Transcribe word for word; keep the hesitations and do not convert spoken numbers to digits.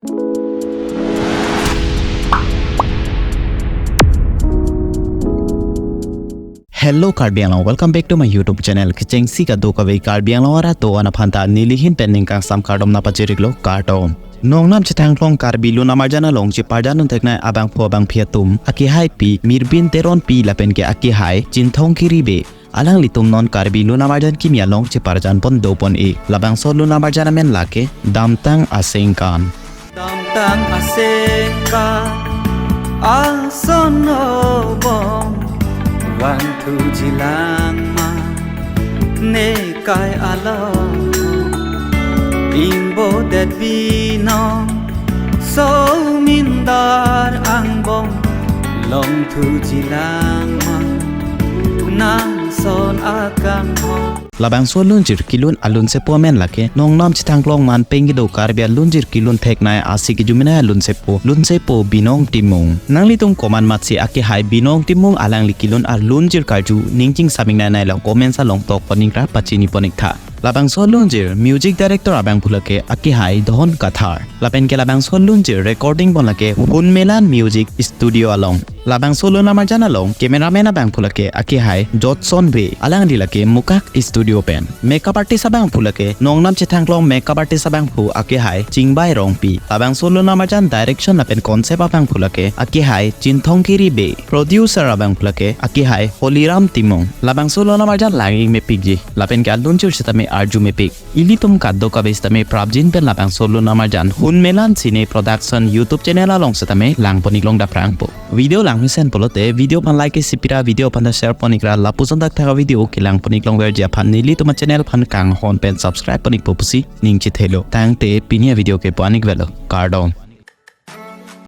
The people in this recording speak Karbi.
Hello Karbi Anglong, welcome back to my YouTube channel. Kechengsi kadokave Karbi Anglong arat atum aphan ta nelihin pen ningkangsam kardom nangpachiriklo, kardom. Nongnam chethanglong Karbi Lun Amarjan along cheparjan untheknei abangphu abangphi atum, akehaipi Mirbin Teronpi lapen ke akehai Chinthong Kiri Bey, alanglitum non Karbi Lun Amarjan kimi along cheparjan pon dopon-e. Labangso lun amarjan amen lake Damtang Asengkan. Damtang Asengkan, ason obom vangthuji lang ma, nekai along ingbodet binong, so mindar angbong longthuji lang ma, nangson akanghon. Labangso lunjir kelun alunsepo amen lake, nongnam chethanglong manpeng kedo Karbi alunjir kelun theknei ase kejumenei alunsepo, lunsepo Binong Timung. Nanglitum komat matsi akehai Binong Timung alangli kelun alunjir karju ning chingsam-ik nai nai lo, comments along tok pon-ikra pachini pon-iktha. Labangso lunjir music director abangphu lake akehai Dhon Kathar. Lapen ke labangso lunjir recording pon lake Hunmelan Music Studio along. Labangso lun amarjan along cameraman abangphu lake akehai Jotson Bey, alangli lake Mukak Studio pen. Makeup artist abangphu lake nongnam chethanglong makeup artist abangphu akehai Chingbai Rongpi. Labangso lun amarjan direction lapen concept abangphu lake akehai Chinthong Kiri Bey. Producer abangphu lake akehai Holiram Timung. Labangso lun amarjan lang-ik mepikji. Lapen ke alunjir sitame arju mepik. Ilitum kadokave sitame prapjin pen labangso lun amarjan Hunmelan Cine Production YouTube channel along sitame lang pon-iklong daphrangpo. Video langmesen pulote video aphan like isi pira, video aphan ta share pon-ikra, lapuson thakthak avideo kelang pon-iklongverji aphan nelitum achannel aphan kanghon pen subscribe pon-ikpo pusi ning chethelo. Tangte pini avideo ke pu-an-ik velo. Kardom.